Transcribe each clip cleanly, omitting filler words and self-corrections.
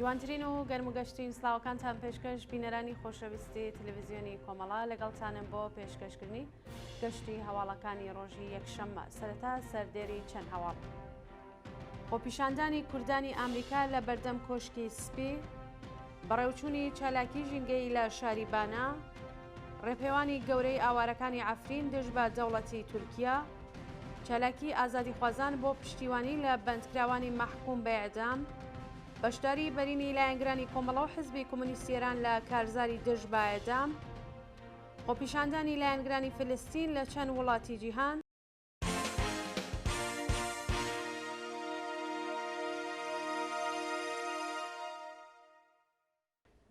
جوانترین و گەرم و گەشترین سلااوەکانتان پێشکەش بینەرانی خۆشەویستی تەلەڤزیۆنی کۆمەڵە لەگەڵتانم بۆ پێشکەشکردنی گەشتی هەواڵەکانی ڕۆژی یەکشەممە سەرەتا سەردێری چەند هەواڵ. خۆپیشاندانی کوردانی ئامریکا لە بەردەم کۆشکی سپی، بەڕێوچوونی چالاکی ژینگەیی لە شاری بانە، ڕێپێوانی گەورەی ئاوارەکانی عەفرین دژ بە دەوڵەتی تورکیا، چالاکی ئازادیخوازان بۆ پشتیوانی لە بەندکراوانی مەحکوم بە ئێعدام، بەشداری بەرینی لایەنگرانی کۆمەڵە و حزبی کۆمۆنیستی ئێران لە کارزاری دژ بە ئێعدام، خۆپیشاندانی لایەنگرانی فلستین لە چەند وڵاتی جیهان.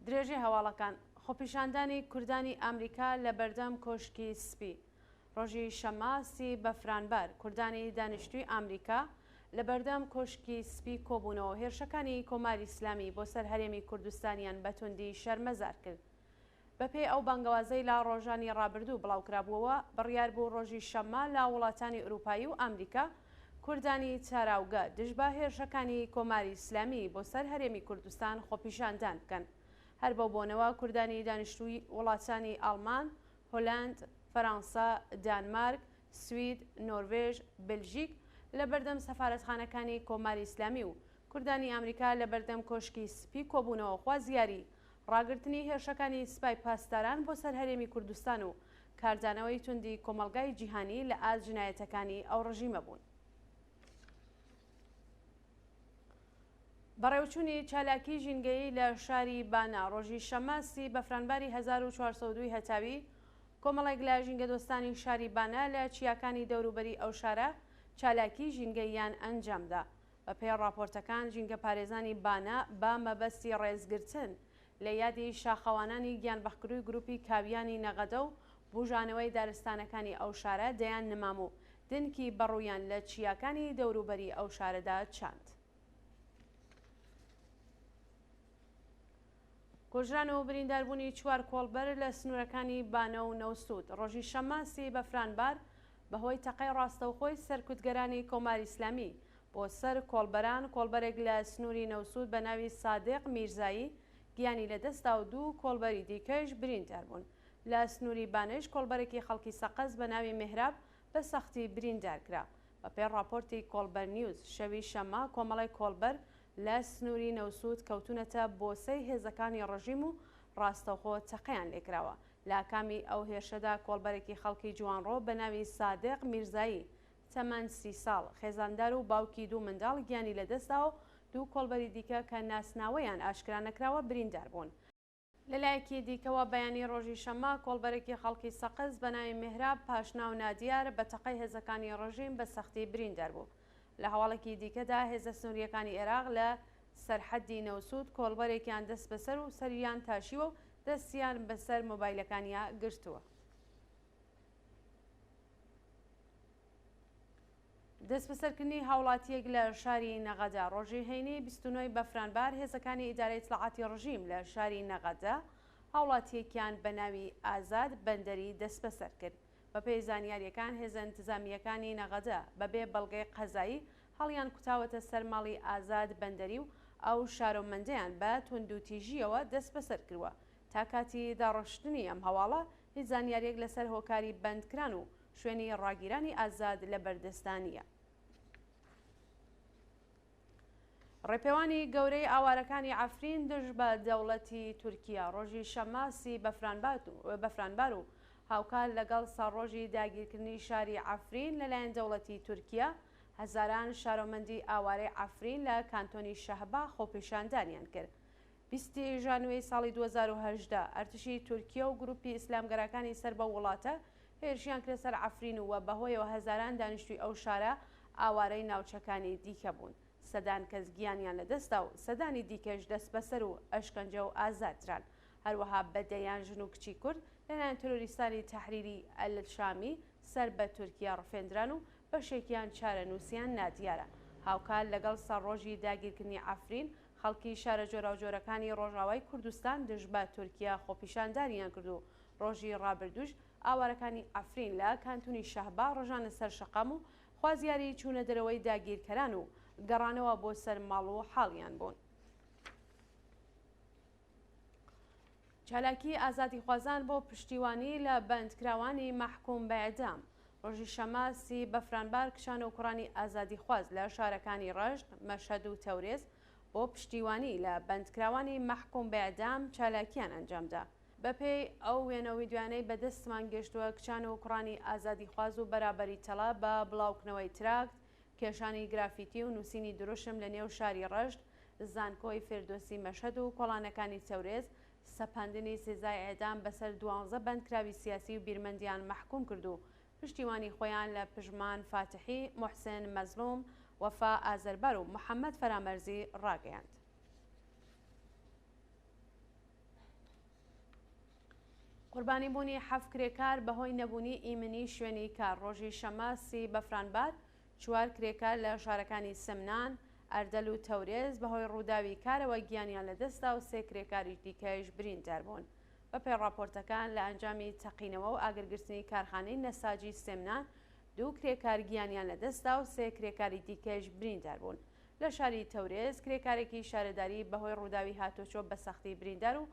درێژەی هەواڵەکان، خۆپیشاندانی کوردانی ئامریکا لە بەردەم کۆشکی سپی ڕۆژی شەممە سی بەفرانبار کوردانی دانیشتووی ئامریکا لە بەردەم کۆشکی سپی کۆبوونەوە هێرشەکانی کۆماری ئیسلامی بۆ سەر هەرێمی کوردستانیان بە توندی شەرمەزار کرد. بەپێی ئەو بانگەوازەی لە ڕۆژانی ڕابردوو بڵاوکرابووەوە، بڕیار بوو ڕۆژی شەممە لە وڵاتانی ئورووپایی و ئامریکا کوردانی تاراوگە دژ بە هێرشەکانی کۆماری ئیسلامی بۆ سەر هەرێمی کوردستان خۆپیشاندان بکەن. هەر بەو بۆنەوە کوردانی دانیشتووی وڵاتانی ئاڵمان، هۆلەند، فەرانسە، دانمارک، سوید، نۆروێژ، بلژیک لە بەردەم سەفارەتخانەکانی کۆماری ئیسلامی و کوردانی ئامریکا لە بەردەم کۆشکی سپی کۆبوونەوە خوازیاری ڕاگرتنی هێرشەکانی سپای پاسداران بۆ سەر هەرێمی کوردستان و کاردانەوەی توندی کۆمەڵگای جیهانی لە ئاست جنایەتەکانی ئەو ڕژیمە بوون. بەڕێوچوونی چالاکی ژینگەیی لە شاری بانە ڕۆژی شەممە سی بەفرانباری 1402 هەتاوی کۆمەڵێک لە ژینگەدۆستانی شاری بانە لە چیاکانی دەوروبەری ئەو شارە چالاکی ژینگەییان ئەنجامدا. بەپێی ڕاپۆرتەکان ژینگەپارێزانی بانە بە مەبەستی ڕێزگرتن لە یادی شاخەوانانی گیانبەختکرووی گرووپی کاویانی نەغەدە و بوژانەوەی دارستانەکانی ئەو شارە دەیان نمام و دنکی بەڕوویان لە چیاکانی دەوروبەری ئەو شارەدا چاند. کوژران و برینداربوونی چوار کۆڵبەر لە سنوورەکانی بانە و نەوسوود ڕۆژی شەممە سی بەفرانبار بەهۆی تەقەی ڕاستەوخۆی سەرکوتگەرانی کۆماری ئیسلامی بۆ سەر کۆڵبەران، کۆڵبەرێک لە سنووری نەوسوود بە ناوی سادق میرزایی گیانی لەدەستدا و دوو کۆڵبەری دیکەیش بریندار بوون. لە سنووری بانەیش کۆڵبەرێکی خەڵکی سەقز بە ناوی مێهراب بە سەختی بریندار کرا. بەپێی ڕاپۆرتی کۆڵبەر نیوز، شەوی شەممە کۆمەڵێک کۆڵبەر لە سنووری نەوسوود کەوتوونەتە بۆسەی هێزەکانی ڕژیم و ڕاستەوخۆ تەقەیان لێکراوە. لە ئاکامی ئەو هێرشەدا کۆڵبەرێکی خەڵکی جوانڕۆ بە ناوی سادق میرزایی تەمەن سی ساڵ، خێزاندار و باوکی دوو منداڵ گیانی لەدەستدا و دوو کۆڵبەری دیکە کە ناسناوەیان ئاشکرا نەکراوە بریندار بوون. لەلایەکی دیکەوە بەیانی ڕۆژی شەممە کۆڵبەرێکی خەڵکی سەقز بە ناوی مێهراب پاشناو نادیار بە تەقەی هێزەکانی ڕژیم بە سەختی بریندار بوو. لە هەواڵێکی دیکەدا هێزە سنوورییەکانی ئێراق لە سەرحەدی نەوسوود کۆڵبەرێکیان دەستبەسەر و سەریان تاشیوە و دەستیان بەسەر مۆبایلەکانیا گرتووە. دەستبەسەرکردنی هاوڵاتییەک لە شاری نەغەدە ڕۆژی هەینی 29 ی بەفرانبار هێزەکانی ئیدارەی ئیتڵاعاتی ڕژیم لە شاری نەغەدە هاوڵاتییەکیان بە ناوی ئازاد بەندەری دەستبەسەر کرد. بەپێی زانیارییەکان هێزە ئینتزامییەکانی نەغەدە بەبێ بەڵگەی قەزایی هەڵیان کوتاوەتە سەر ماڵی ئازاد بەندەری و ئەو شارۆمەندەیان بە توندوتیژییەوە دەستبەسەر کرووە. تا کاتی داڕشتنی ئەم هەواڵە هیچ زانیارییەک لەسەر هۆکاری بەندکران و شوێنی ڕاگیرانی ئازاد لە بەردەستدا نییە. ڕێپێوانی گەورەی ئاوارەکانی عەفرین دژ بە دەوڵەتی تورکیا ڕۆژی شەممە سی بەفرانبار و هاوکات لەگەڵ ساڵڕۆژی داگیرکردنی شاری عەفرین لەلایەن دەوڵەتی تورکیا هەزاران شارۆمەندی ئاوارەی عەفرین لە کانتۆنی شەهبا خۆپیشاندانیان کرد. 20 ی ژانویەی ساڵی 2018 ئەرتشی تورکیە و گروپی ئیسلامگەراکانی سەر بەو وڵاتە هێرشیان کردە سەر عەفرین و بەهۆیەوە هەزاران دانیشتووی ئەو شارە ئاوارەی ناوچەکانی دیکە بوون. سەدان کەس گیانیان لەدەستدا و سەدانی دیکەش دەستبەسەر و ئەشکەنجە و ئازار دران. هەروەها بە دەیان ژن و کچی کورد لەلایەن ترۆریستانی تەحریری ئەلشامی سەر بە تورکیا ڕفێندران و بەشێکیان چارەنووسیان نادیارە. هاوکات لەگەڵ ساڵڕۆژی داگیرکردنی عەفرین، خەڵکی شارە جۆراوجۆرەکانی ڕۆژاوای کوردستان دژ بە تورکیا خۆپیشاندانیان کرد و ڕۆژی ڕابردووش ئاوارەکانی عەفرین لە کانتونی شەهبا ڕژانە سەر شەقام و خوازیاری چوونە دەرەوەی داگیرکەران و گەڕانەوە بۆ سەر ماڵ و حاڵیان بوون. چالاکی ئازادیخوازان بۆ پشتیوانی لە بەندکراوانی مەحکوم بە ئێعدام ڕۆژی شەممە سی بەفرانبار کچان و کوڕانی ئازادیخواز لە شارەکانی ڕەشت، مەشهەد و تەورێز بۆ پشتیوانی لە بەندکراوانی مەحکوم بە ئێعدام چالاکییان ئەنجامدا. بەپێی ئەو وێنە و ویدیۆیانەی بەدەستمان گەیشتووە کچان و کوڕانی ئازادیخواز و بەرابەری تەڵە بە بڵاوکنەوەی تراکت، کێشانی گرافیتی و نووسینی دروشم لە نێو شاری ڕەشت، زانکۆی فێردۆسی مەشهەد و کۆڵانەکانی تەورێز، سەپاندنی سزای ئێعدام بەسەر دوانزە بەندکراوی سیاسی و بیرمەندیان مەحکووم کرد و پشتیوانی خۆیان لە پژمان فاتحی، موحسن مەزڵووم، وەفا ئازەربار و محەممەد فەرامەرزی ڕاگەیاند. قوربانی بوونی حەفت کرێکار بەهۆی نەبوونی ئیمنی شوێنی کار ڕۆژی شەممە سی بەفرانبار چوار کرێکار لە شارەکانی سمنان، ئەردەل و تەورێز بەهۆی ڕووداوی کارەوە گیانیان لەدەستدا و سێ کرێکاری دیکەش بریندار بوون. بەپێی ڕاپۆرتەکان لە ئەنجامی تەقینەوە و ئاگرگرتنی کارخانەی نەساجی سمنان دوو کرێکار گیانیان لەدەستدا و سێ کرێکاری دیکەش بریندار بوون. لە شاری تەورێز کرێکارێکی شارەداری بەهۆی ڕووداوی هاتۆچۆ بە سەختی بریندار و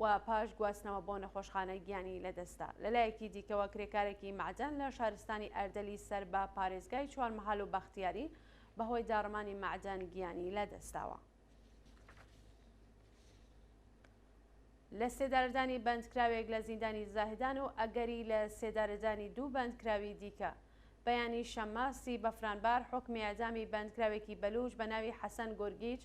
و پاش گواستنەوە بۆ نەخۆشخانە گیانی لەدەستدا. لەلایەکی دیکەوە کرێکارێکی مەعدەن لە شارستانی ئەردەلی سەر بە پارێزگای چوارمەحال و بەختیاری بەهۆی داڕمانی مەعدەن گیانی لەدەستداوە. لە سێدارەدانی بەندکراوێک لە زیندانی زاهدان و ئەگەری لە سێدارەدانی دوو بەندکراوی دیکە. بەیانی شەممە سی بەفرانبار حوکمی ئێعدامی بەندکراوێکی بەلووچ بە ناوی حەسەن گۆرگیچ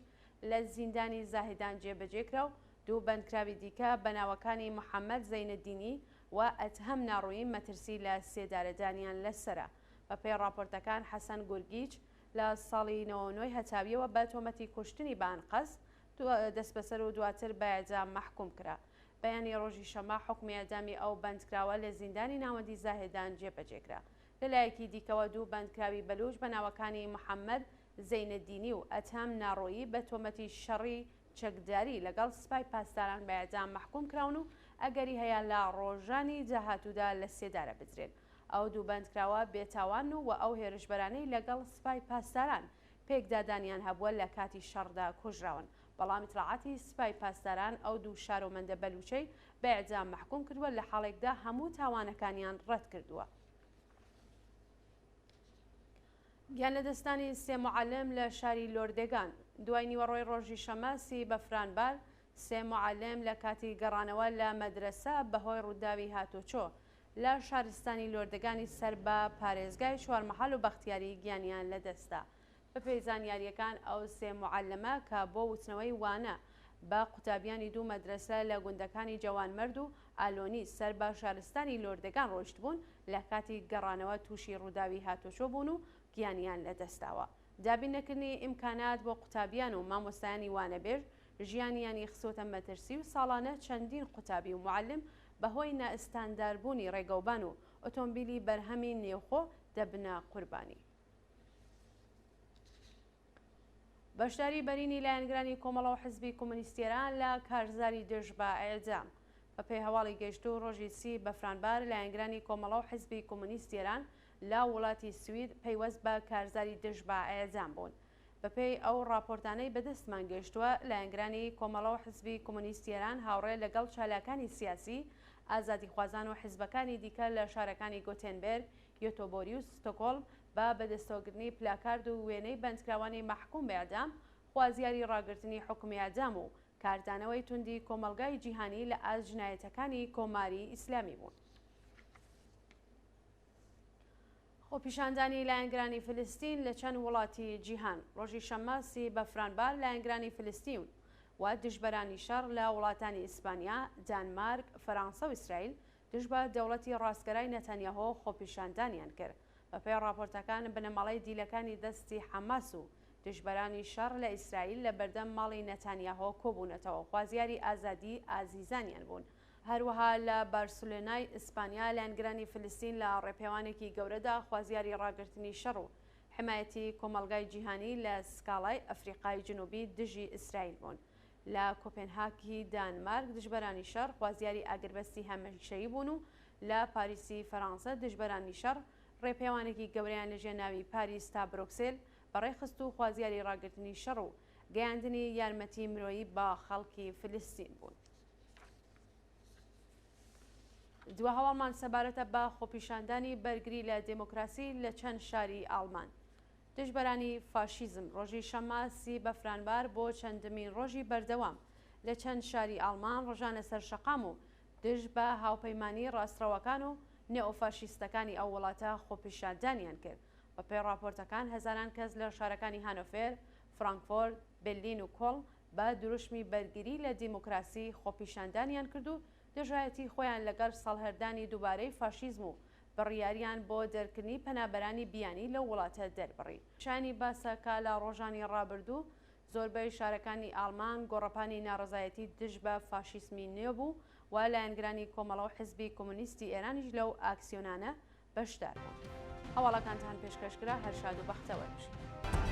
لە زیندانی زاهدان جێبەجێ کرا و دوو بەندکراوی دیکە بە ناوەکانی محەممەد زەینەدینی و ئەدهەم ناڕوویی مەترسی لە سێدارەدانیان لەسەرە. بەپێی ڕاپۆرتەکان حەسەن گورگیچ لە ساڵی 99 هەتاوییەوە بە تۆمەتی کوشتنی بە ئەنقەست دەستبەسەر و دواتر بە ئێعدام مەحکووم کرا. بەیانی ڕۆژی شەممە حوکمی ئێعدامی ئەو بەندکراوە لە زیندانی ناوەندی زاهێدان جێبەجێ کرا. لەلایەکی دیکەوە دوو بەندکراوی بەلووچ بە ناوەکانی محەممەد زەینەدینی و ئەدهەم ناڕۆیی بە تۆمەتی شەڕی چەکداری لەگەڵ سپای پاسداران بە ئێعدام مەحکووم کراون و ئەگەری هەیە لە ڕۆژانی داهاتوودا لە سێدارە بدرێن. ئەو دوو بەندکراوە بێتاوانن و ئەو هێرشبەرانەی لەگەڵ سپای پاسداران پێکدادانیان هەبووە لە کاتی شەڕدا کوژراون. بەڵام ئیتڵاعاتی سپای پاسداران ئەو دوو شارۆمەندە بەلووچەی بە ئێعدام مەحکووم کردووە لە حاڵێکدا هەموو تاوانەکانیان ڕەت کردووە. گیانلەدەستدانی سێ موعەلم لە شاری لۆردێگان دوای نیوەڕۆی ڕۆژی شەممە سی بەفرانبار سێ موعەلم لە کاتی گەڕانەوە لە مەدرەسە بەهۆی ڕووداوی هاتوچۆ لە شارستانی لۆردەگانی سەر بە پارێزگای چوارمەحال و بەختیاری گیانیان لەدەستدا. بەپێی زانیارییەکان ئەو سێ موعەلمە کە بۆ وتنەوەی وانە بە قوتابیانی دوو مەدرەسە لە گوندەکانی جەوانمەرد و ئالۆنی سەر بە شارستانی لۆردەگان ڕۆیشتبوون لە کاتی گەڕانەوە تووشی ڕووداوی هاتۆچۆ بوون و گیانیان لەدەستداوە. دابین نەکردنی ئیمکانات بۆ قوتابیان و مامۆستایانی وانەبێژ ژیانیانی خستۆتە مەترسی و ساڵانە چەندین قوتابی و موعەلم بەهۆی نائستانداربوونی ڕێگەوبان و ئۆتۆمبیلی بەرهەمی نێوخۆ دەبنە قوربانی. بەشداری بەرینی لایەنگرانی کۆمەڵە و حزبی کۆمۆنیستی ئێران لە کارزاری دژ بە ئێعدام. بەپێی هەواڵی گەیشتوو ڕۆژی سی بەفرانبار لایەنگرانی کۆمەڵە و حزبی کۆمۆنیستی ئێران لە وڵاتی سوید پەیوەست بە کارزاری دژ بە ئێعدام بوون. بەپێی ئەو ڕاپۆرتانەی بەدەستمان گەیشتووە لایەنگرانی کۆمەڵە و حزبی کۆمۆنیستی ئێران هاوڕێ لەگەڵ چالاکانی سیاسی، ئازادیخوازان و حزبەکانی دیکە لە شارەکانی گۆتێنبێرگ، یۆتۆبۆری و ستۆکۆڵم بە بەدەستەوەگرتنی پلاکارد و وێنەی بەندکراوانی مەحکوم بە ئێعدام، خوازیاری ڕاگرتنی حوکمی ئێعدام و کاردانەوەی توندی کۆمەڵگای جیهانی لە ئاست جنایەتەکانی کۆماری ئیسلامی بوون. خۆپیشاندانی لایەنگرانی فلستین لە چەند وڵاتی جیهان ڕۆژی شەممە سی بەفرانبار لایەنگرانی فلستین و دژبەرانی شەڕ لە وڵاتانی ئیسپانیا، دانمارک، فەرانسە و ئیسرائیل دژ بە دەوڵەتی ڕاستگەرای نەتانیاهۆ خۆپیشاندانیان کرد. بەپێی ڕاپۆرتەکان بنەماڵەی دیلەکانی دەستی حەماس و دژبەرانی شەڕ لە ئیسرائیل لە بەردەم ماڵی نەتانیاهۆ کۆبوونەتەوە خوازیاری ئازادی ئازیزانیان بوون. هەروەها لە بارسلۆنای ئیسپانیا لایەنگرانی فلستین لە ڕێپێوانێکی گەورەدا خوازیاری ڕاگرتنی شەڕ و حمایەتی کۆمەڵگای جیهانی لە سکاڵای ئەفریقای جنوبی دژی ئیسرائیل بوون. لە کۆپێنهاگی دانمارک دژبەرانی شەڕ خوازیاری ئاگربەستی هەمیشەیی بوون و لە پاریسی فەرانسە دژبەرانی شەڕ ڕێپێوانێکی گەورەیان لەژێر ناوی پاریس تا برۆکسێل بەڕێخست و خوازیاری ڕاگرتنی شەڕ و گەیاندنی یارمەتی مرۆیی بە خەڵکی فلستین بوون. دوا هەواڵمان سەبارەتە بە خۆپیشاندانی بەرگری لە دێمۆکراسی لە چەند شاری ئاڵمان. دژبەرانی فاشیزم ڕۆژی شەممە سی بەفرانبار بۆ چەندمین ڕۆژی بەردەوام لە چەند شاری ئاڵمان ڕژانە سەر شەقام و دژ بە هاوپەیمانیی ڕاستڕەوەکان و نئۆفاشیستەکانی ئەو وڵاتە خۆپیشاندانیان کرد. بەپێی ڕاپۆرتەکان هەزاران کەس لە شارەکانی هانۆفێر، فرانکفۆرت، بێرلین و کۆڵن بە دروشمی بەرگری لە دیموکراسی خۆپیشاندانیان کرد و دژایەتی خۆیان لەگەڵ سەڵهردانی دووبارەی فاشیزم و بڕیاریان بۆ دەرکردنی پەنابەرانی بیانی لەو وڵاتە دەربڕی. شایانی باسە کە لە ڕۆژانی ڕابردوو زۆربەی شارەکانی ئاڵمان گۆڕەپانی ناڕەزایەتی دژ بە فاشیسمی نوێ بوو و لایەنگرانی کۆمەڵە و حزبی کۆمۆنیستی ئێرانیش لەو ئاکسیۆنانە بەشدار بوون. هەواڵەکانتان پێشکەش کرا هەر شاد و بەختەوەر بژین.